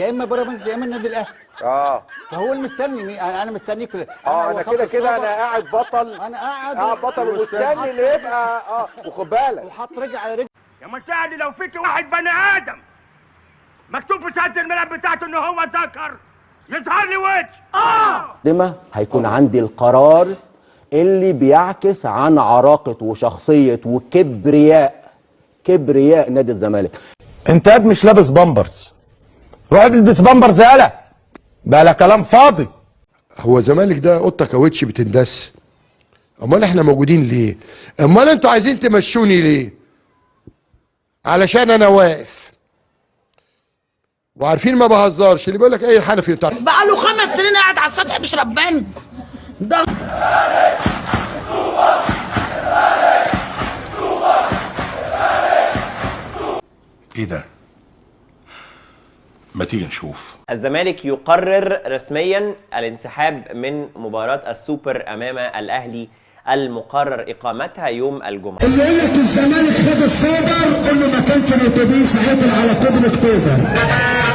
يا اما بيراميدز يا اما النادي الاهلي. فهو المستني مين؟ انا مستنيك في انا وصلت كده كده السوبر. انا قاعد بطل، انا قاعد قاعد بطل ومستني اللي يبقى. وخد بالك وحط رجل على رجل. يا مساعد، لو فيك واحد بني ادم مكتوب في شهادة الميلاد بتاعته ان هو ذكر يظهر لي وجه. دمة هيكون عندي القرار اللي بيعكس عن عراقة وشخصية وكبرياء، كبرياء نادي الزمالك. انت قاعد مش لابس بامبرز، روح البس بامبرز. يالا بقى لا كلام فاضي. هو زمالك ده قطة كاوتش بتندس. امال احنا موجودين ليه؟ امال انتوا عايزين تمشوني ليه؟ علشان انا واقف وعارفين ما بهزرش. اللي بيقول لك اي حنفي بتاع بقى له 5 سنين قاعد على السطح بيشرب بنج ده. ايه ده؟ ما تيجي نشوف. الزمالك يقرر رسميا الانسحاب من مباراة السوبر أمام الأهلي المقرر إقامتها يوم الجمعة. اللي يقول لك الزمالك خد السوبر قول له ما كانش الاتوبيس عدل على كوبري اكتوبر.